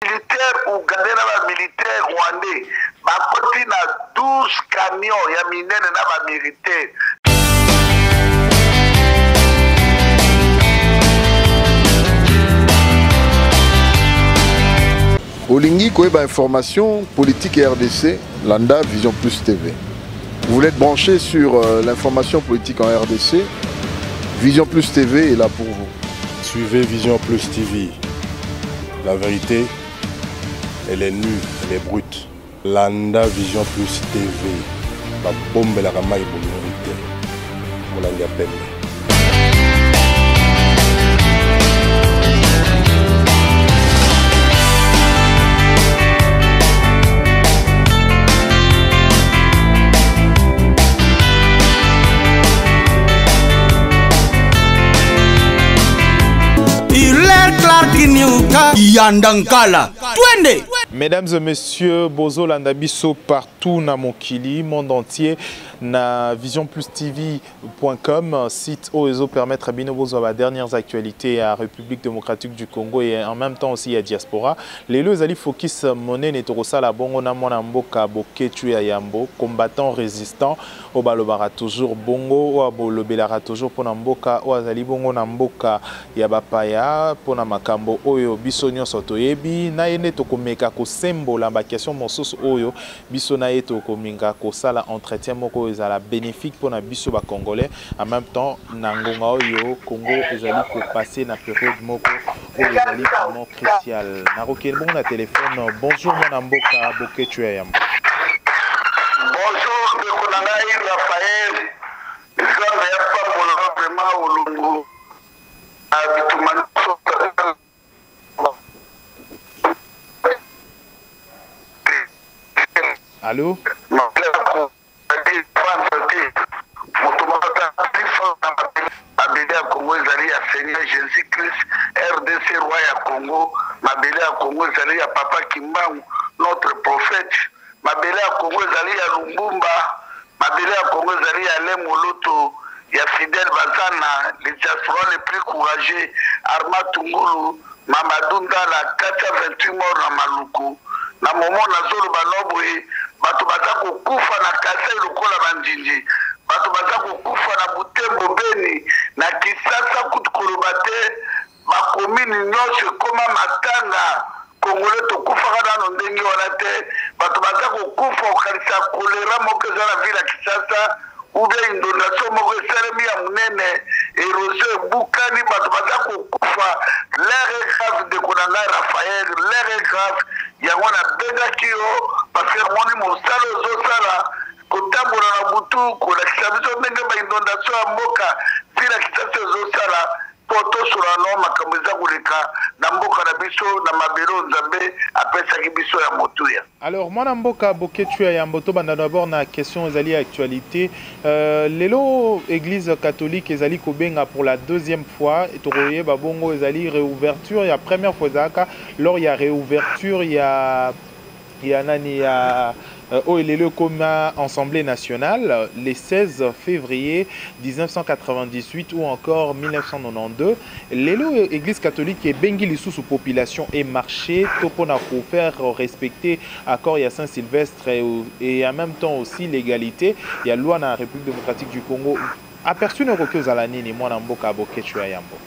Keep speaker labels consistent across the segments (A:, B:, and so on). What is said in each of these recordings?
A: Militaires ougandais na ba militaires rwandais bakoti na 12 camions ya minene na ba militaires.
B: Olingi koyeba information politique ya RDC, landa Vision Plus TV. Vous voulez être branché sur l'information politique en RDC, Vision Plus TV est là pour vous.
C: Suivez Vision Plus TV. La vérité, elle est nue, elle est brute. Landa Vision Plus TV. La bombe la ramaille bolingo te. Molangi ya pembe.
D: Yandankala. Twende.
E: Mesdames et messieurs, bozolanda biso partout na mokili, monde entier, na visionplustv.com, site oyo ezo permettre bino bozwa ba dernières actualités ya République démocratique du Congo et en même temps aussi ya diaspora. Lelo ezali focus monene tokosala bongo na mwana mboka Boketshu ya Yambo, combattant résistant oyo balobaka toujours bongo, oyo bolobelaka toujours mpona mboka, oyo azali bongo na mboka ya bapaya mpona makambo oyo biso nyonso toyebi. Na ye nde tokomeka kosembola ba question mosusu oyo biso na ye tokominga kosala entretien moko oyo ezala bénéfique mpona biso ba Congolais. En même temps na ngonga oyo Congo ezali kopasser na période moko oyo ezali vraiment crucial. Nakokende bongo na téléphone. Bonjour mwana mboka Boketshu ya Yambo.
A: Bonjour ndeko na ngai Raphaël, Nzambe apambola vraiment olongo na bituma nyonso.
E: Allô?
A: Mabele ya Congo ezali ya Seigneur Jésus-Christ, RDC roi ya Congo. Mabele ya Congo ezali ya Papa Kimbangu, notre prophète. Mabele ya Congo ezali ya Lumumba. Mabele ya Congo ezali ya Alain Moloto, ya Fidèle Bazana, le diaspora le plus courageux, Armand Tungulu, Mamadou Ndala, 428 morts na Maluku. Na moment nazoloba no boye, bato baza kokufa na Kasai lokola banjinji, bato baza kokufa na Butembo, Beni, na Kisasa kutu koloba te, bakomini nyonso ekoma matanga. Congolais tokufaka nano ndenge wana te, bato baza kokufa kokanisa kolera moko eza na ville ya Kisasa ou bien inondation moko esalemi ya monene, érosion ebukani, bato baza kokufa. L'heure est grave ndeko na ngai Raphaël, l'heure est grave. Yango nabengaki yo parce que namoni mosala ozosala kotambola na butu kolakisa biso ndenge ba inondation ya mboka ville ya Kisasa ezosala, po tosola no makambo eza koleka na mboka na biso na mabele oyo Nzambe apesaki biso ya motuya.
E: Alors mwana mboka Boketshu ya Yambo, tobanda d'abord na question ezali ya actualité. Lelo église catholique ezali kobenga pour la deuxième fois, tokoyeba bongo ezali réouverture ya première fois ezalaka lors ya réouverture ya nani ya oyo lelo ekoma Assemblée nationale le 16 février 1998 ou encore 1992. Lelo église catholique ebengi lisusu population et marché to mpona kofaire respecter accord ya Saint-Sylvestre et en même temps aussi l'égalité ya loi na République démocratique du Congo. Aperçu na okoki ozala nini mwana mboka Boketshu ya Yambo?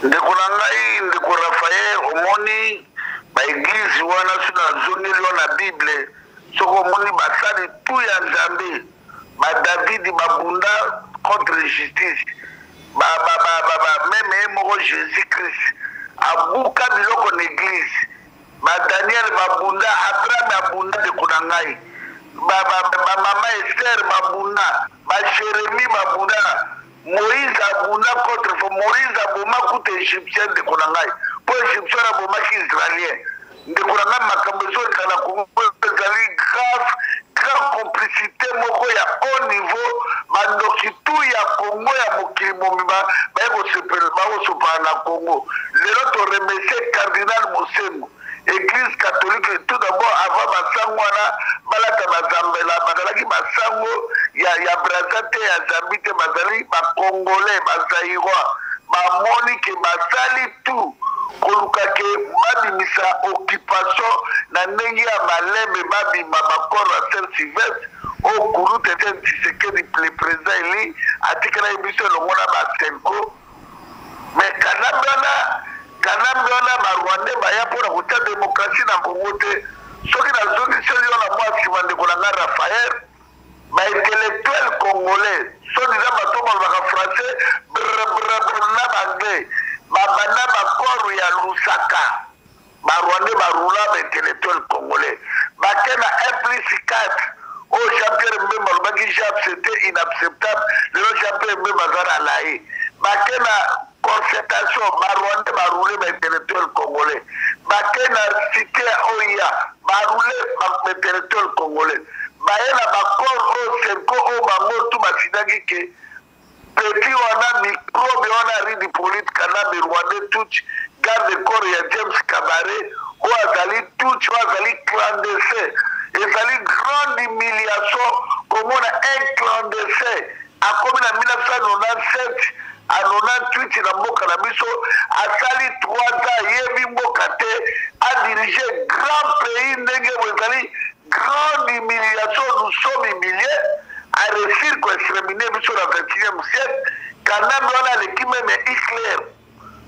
A: Ndeko na ngai, ndeko Raphaël, omoni ba église wana so nazongeli yo na Bible, soki omoni basali tu ya Nzambe, ba David babunda contre justice, ba même ye moko Jésus-Christ abuka biloko na église, ba Daniel babunda, Abraham abunda ndeko na ngai, ba mama Esther babunda, ba Jérémie babunda, Moïse abunda contre Moïse aboma kuta égyptien ndeko na ngai, po égyptien abomaki israélien ndeko na ngai. Makambo ezoleka na Congo ezali grave, grave complicité moko ya haut niveau. Bandoki tu ya Congo ya mokili mobimba baye bakosopana na Congo. Lelo toremercie cardinal Mosengo. Église catholique tout d'abord, avant basango wana balata bazambela, bazalaki basango ya Braza te, ya Zambi te, bazali bacongolais, bazaïrois. Bamoni ke basali tout Koluka ke babimisa occupation na ndenge ya malembe, babima baccord ya Saint Sylvestre oyo kulutu Etienne Tshisekedi, le président élu, atikelaki biso elongo na basenko. Mais Kanambe wana, Kanambe wana, Barwandais baya mpona kotia démocratie na Congo te. Soki nazongiseli yo na mwa nsima, ndeko na ngai Raphaël, baintellectuel congolais, soi-disant bato balobaka français brbrbrr na baanglais, babanda baccord ya Lusaka, Barwandais barula baintellectuel congolais, bake na 1 plus 4 oyo Jean Pierre Mbemba alobaki jap, c'était inacceptable. Lelo Jean Pierre Mbemba aza na laye. Bake na concertation, Barwandais barule baintellectuel congolais. Bake na cité ya oya, barule baintellectuel congolais. Baye na baccord oyo Cenco, oyo bango tu basidaki ke petit wana, microbe wana, Henri Hippolyte Kanambe, rwandais tutsi, garde corps ya James Kabarebe, oyo azali tutsi, oyo azali clandestin. Ezali grande humiliation komona un clandestin akomi na 1997 à 98 na mboka na biso, asali 3 ans, ayebi mboka te, adirige grand pays ndenge boye. Ezali grande humiliation, nous sommes humiliés. Aréussir koexterminer biso na 21e siècle. Kanambe wana aleki même Hitler.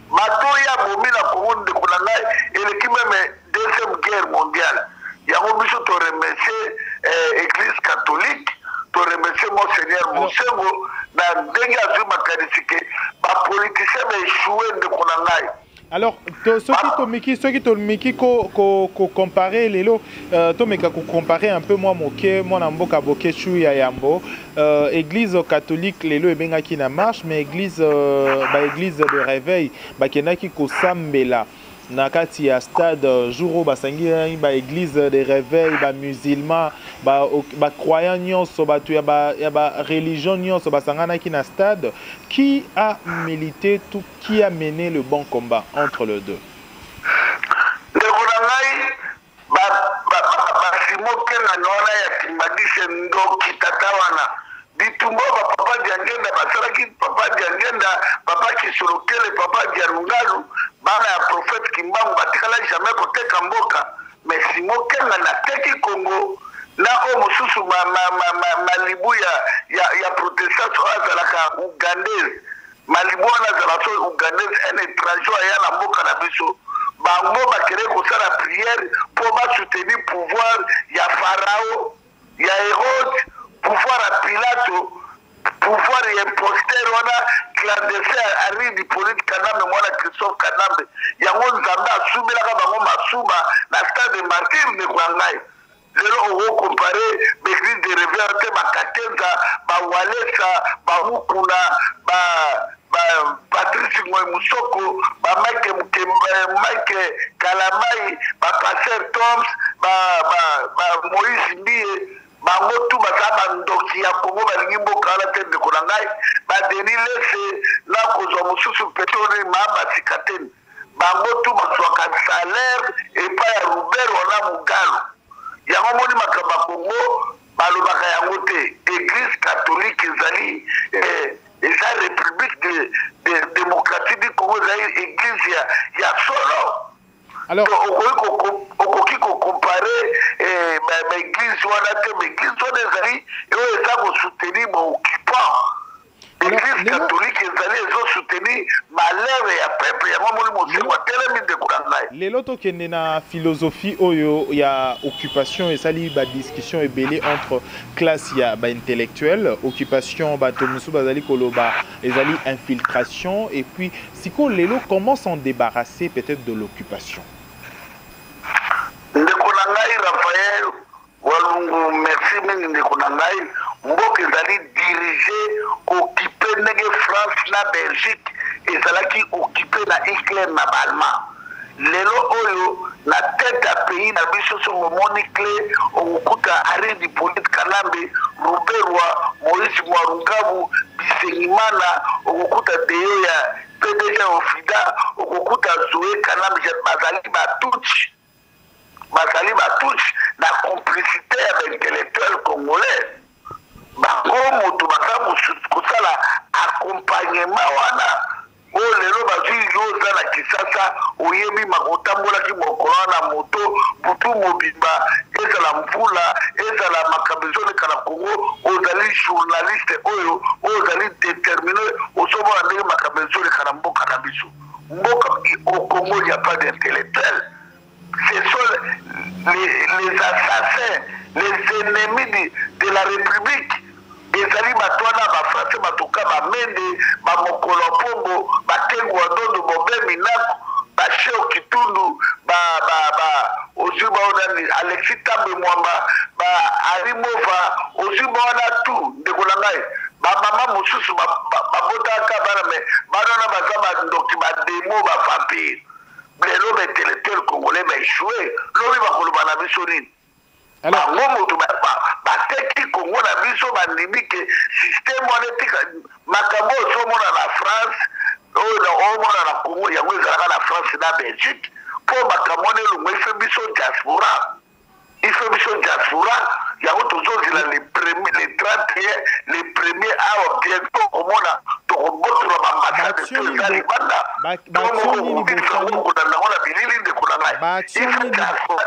A: Bato oyo abomi na Kongo, ndeko na ngai, eleki même Deuxième Guerre mondiale. Yango biso toremercie Église catholique, toremercie Monseigneur Monsengwo na ndenge azwi makanisi ke bapoliticien baéchoué, ndeko na ngai.
E: Alors, soki tomiki kocompare lelo, tomeka kocompare un peu mwa moke, mwana mboka Boketshu ya Yambo, Église catholique lelo ebengaki na marche, mais église baéglise de réveil bakendaki kosambela na kati ya stade. Jour oyo basangi baéglise de réveil, bamusulman, bacroyant nyonso, bato ya bareligion nyonso basanganaki na stade. Qui a milité tout, qui a mené le bon combat entre les deux?
A: Ndeko na ngai, basimo kengana wana ya kimbadise, ndoki tata wana, bitumba oyo bapapa Diangenda basalaki, papa Diangenda, papa Kisolokele, papa Dialungana, bana ya prophète Kimbangu, batikala jamais koteka mboka. Mais Simo Kengana ateki Congo na oyo mosusu, malibu ya protestant oyo azalaka ougandaise. Malibu wana azala so ougandaise, un étranger aya na mboka na biso. Bango bakende kosala prière mpo basoutenir pouvoir ya Farao, ya Hérode, pouvoir ya Pilato, pouvoir ya imposteur wana clandestin Henri Hippolyte Kanambe, mwana Christophe Kanambe. Yango Nzambe asumbelaka bango masuba na stade Martyr. Ndeko ya ngai, lelo okocompare baeglise de réveil te, bakakenza, bawalesa, bamukuna, ba Patrice Ngoy Musoko, bamike Mike Kalamai, bapasteur Toms, Moïse Mbiye, bango tu baza bandoki ya Kongo, balingi mboka wana te. Ndeko na ngai, baDenis Lessie na kozwa mosusu petroli maa basika te, bango tu bazwaka salaire epai ya Ruberwa na Mugalu. Yango moni makambo ya Kongo balobaka yango te. Église catholique ezali eza République de démocratique du Congo, ezali église ya solo.
E: Alors,
A: okoki kocompare baeglise wana te. Baeglise wana ezali oyo eza kosoutenir baoccupant. Église catholique ezali ezosoutenir malheur ya peuple. Yango moni Monsengwo atelemi, ndeko na ngai.
E: Lelo tokende na philosophie oyo ya occupation. Esali badiscussion ebele entre classe ya baintellectuel. Occupation, bato mosusu bazali koloba ezali infiltration. Et puis sikoyo lelo, comment s'en débarrasser peut-être de l'occupation?
A: Ndeko na ngai Raphaël Walungu, merci mingi, ndeko na ngai. Mboka ezali dirigé, occupé ndenge France na Belgique ezalaki occupé na Hitler na baallemand. Lelo oyo na tête ya pays na biso, soki omoni clé, okokuta Henri Hippolyte Kanambe, Ruberwa, Moïse Mwarungabu, Bisengimana, okokuta Deyo ya PDG ya Ofida, okokuta Zoe Kanambe. Bazali batutsi, bazali batutsi na complicité ya baintellectuel congolais. Bango moto baza kosala accompagnement wana oyo lelo bazwi. Yo oza na Kisasa, oyebi. moto butu mobimba, ezala mvula, ezala makambo ezoleka na Congo, ozali journaliste oyo ozali déterminé, ozomona ndenge makambo ezoleka na mboka na biso. Mboka au Congo, il n'y a pas d'intellectuel. Ce sont les assassins, les ennemis de la République. Ezali bato wana, bafrançais, batoka, bamende, bamokolo pombo, batengo ya dondo, bobe minako, basheo kitundu, ozwi bao nani, Alexis Tambe Mwamba, ba Arimova, ozwi bao wana tu. Ndeko na ngai, bamama mosusu babotaka bana, me bana wana baza bandoki, badémons, bavampires. Lelo baintellectuel congolais baéchoué. Lobi bakoloba na biso nini? Bango moto bateki Kongo na biso. Bandimi ke système wana etika makambo oyo ozomona na France, oyo omona na Congo, yango ezalaka na France na Belgique. Mpo makambo wana elongo, ife biso diaspora, ife biso diaspora. Yango tozozela le premier, le 31, le premier awa bientôt, komona tokobotola baambassade to eza libanda. Tomokokolanda yango na bilili, ndeko na ngai. Ife diaspora.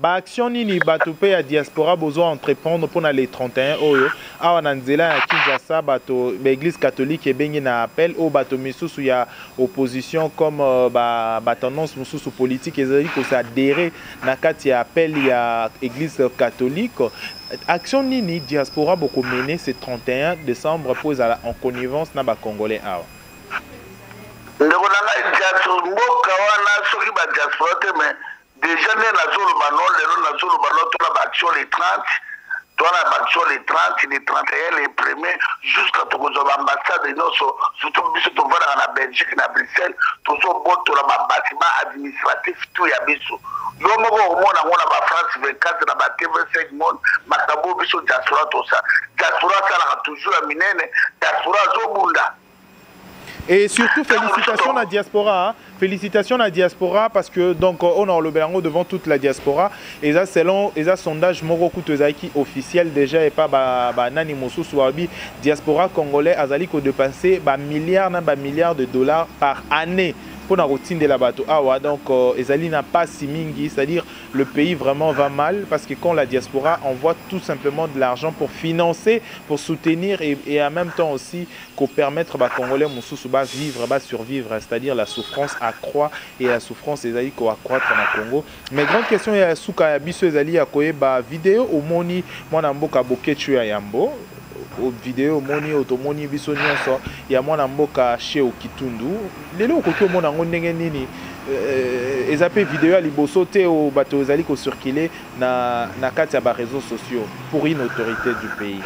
E: Baaction nini bato mpe ya diaspora bozwa entreprendre mpona le 31 oyo awa na nzela ya Kinshasa? Bato baeglise catholique ebengi na appel oyo, bato misusu ya opposition comme batendance ba mosusu politique ezali koadhérer na kati ya appel ya église catholique. Action nini diaspora bokomene ce 31 décembre mpo ezala en connivence na bacongolais awa?
A: Ndeko na ngai, mboka wana soki badiaspora te, mais déjà nde nazoloba no lelo, nazoloba no, tona baaction le 30, tona baaction le 30, le 31, le premier, jusqu'à tokozwa baambassade nyonso. Surtout biso tovandaka na Belgique, na Bruxelles, tozobotola babâtiment administratif tout ya biso. Yo moko okomona yango na bafrance 24, na batv 5 monde, makambo biso diaspora tosala. Diaspora asalaka toujours ya minene, diaspora azobunda.
E: Et surtout, félicitations à la diaspora. Hein. Félicitations à la diaspora parce que donc on a le devant toute la diaspora. Et ça, selon et ça, sondage moko kutu qui officiel déjà et pas ba, ba nani mosusu wabi, diaspora congolais azali ko dépenser ba milliards na ba milliards de dollars par année pour kotindela bato awa. Donc ezali na pasi mingi, c'est-à-dire le pays vraiment va mal, parce que quand la diaspora envoie tout simplement de l'argent pour financer, pour soutenir et en même temps aussi qu'on permettre ba congolais mosusu ba vivre, ba survivre, c'est-à-dire la souffrance accroît et la souffrance ezali ko accroître na Congo. Mais grande question ya suka ya biso ezali ya koyeba vidéo omoni mwana mboka Boketshu ya Yambo, vidéo omoni oyo tomoni biso nyonso ya mwana mboka Sheo Kitundu lelo, okoki omona yango ndenge nini? Eza mpe video ya liboso te oyo bato ezali kocirculer na kati ya baréseaux sociaux pour une autorité du pays.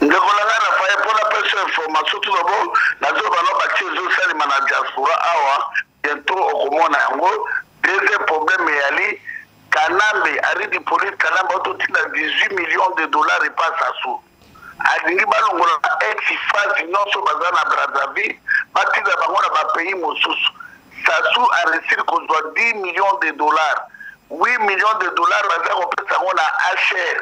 A: Ndeko na ngai, na faye mpona pesa information. Tout d'abord, nazoba no batie ezosalema na diaspora awa, bientôt okomona yango. Deuxième problème eyali Kanambe, aridi police Kanambe autotinda 18 millions de dollars epa Sassou. Alingi balongola ex FAZ nyonso baza na Brazzaville, batinda bango na bapays mosusu. Sassou aréussir kozwa 10 millions de dollars, 8 millions de dollars baza kopesa yango na hr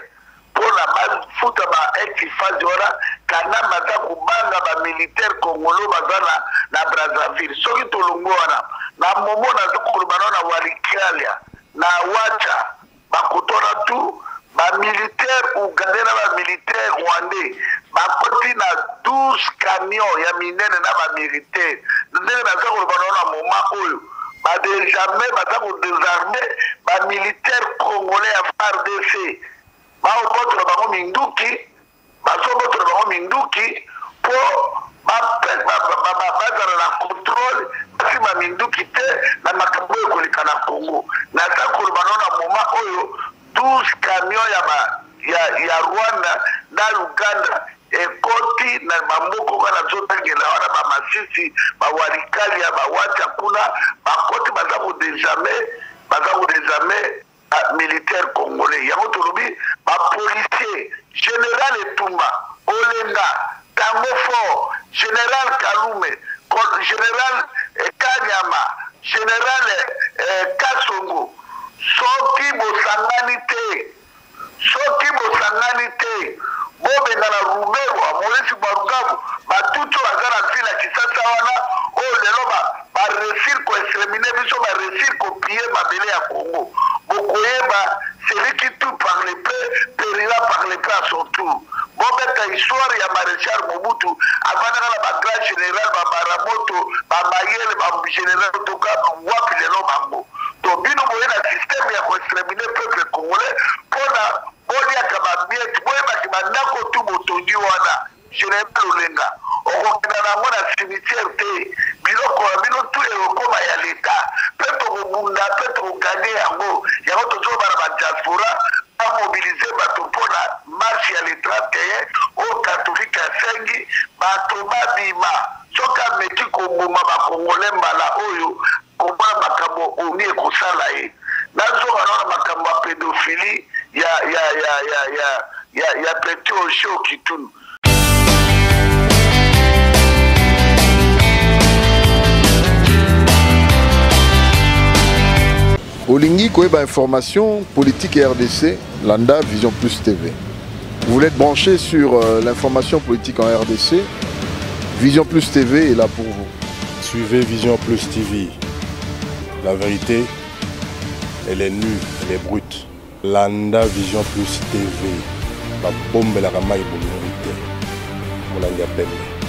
A: mpona bafuta ba ex FAZ wana. Kanambe aza kobanga bamilitaire congolais baza na Brazzaville. Soki tolongo wana na momo, naza koloba nao na Walikale, na Watsa, bakotona tu bamilitaire ougandais na bamilitaire rwandais bakoti na 12 camion ya minene na bamilitaire. Ndenge naza koloba nao na moment oyo, badésarmer, baza kodésarmer bamilitaire congolais ya FARDC, baobotola bango minduki, bazobotola bango minduki mpo bazala na contrôle, basimba minduki te na makambo oyo ekoleka na Congo. Naza koloba no na moment oyo, 12 camion ya Rwanda na Uganda ekoti na bamboka oyo nazotangela wana, bamasisi, bawalikale, bawatsa kuna, bakoti, baza kodésarmer, baza kodésarmer militaire congolais. Yango tolobi bapolicier, général Etumba Olenga, Tango Fort, général Kalume, général Kanyama, général Kasongo, soki bosangani te, soki bosangani te, bobengana Ruberwa, Moïse Barugabo, batuti oyo aza na ville ya Kisasa wana oyo lelo baréussir. koextermine biso, baresir kopille mabele ya Congo. Bokoyeba, celui qui tue par l'épée périra par l'épée à son tour. Bobeta histoire ya Maréchal Mobutu, avandaka na bagrand général, babaramoto, bamayele, bagénéral toka wapi lelo bango? To bino boye na système ya koextermine peuple congolais mpona boliaka bamiete. Boyebaki bandako tu botongi wana, général Olenga, okokenda nango na cimetière te. Biloko ya bino tu ekokoma ya leta, mpe tokobunda mpe tokoganye yango. Yango tozoba na badiaspora, bamobilize bato mpona marche ya le 31 oyo katolike asengi bato babima. Soki ameki koboma bakongole mbala oyo, komona makambo oni ekosala ye. Nazonga nao na makambo ya pédophilie ya petit Osho Kitunu.
B: Olingi koyeba information politique RDC, landa Vision Plus TV. Vous voulez être branché sur l'information politique en RDC, Vision Plus TV est là pour vous.
C: Suivez Vision Plus TV. La vérité, elle est nue, elle est brute. Landa Vision Plus TV. Babombelaka mai bolungu te. Molangi ya pembe.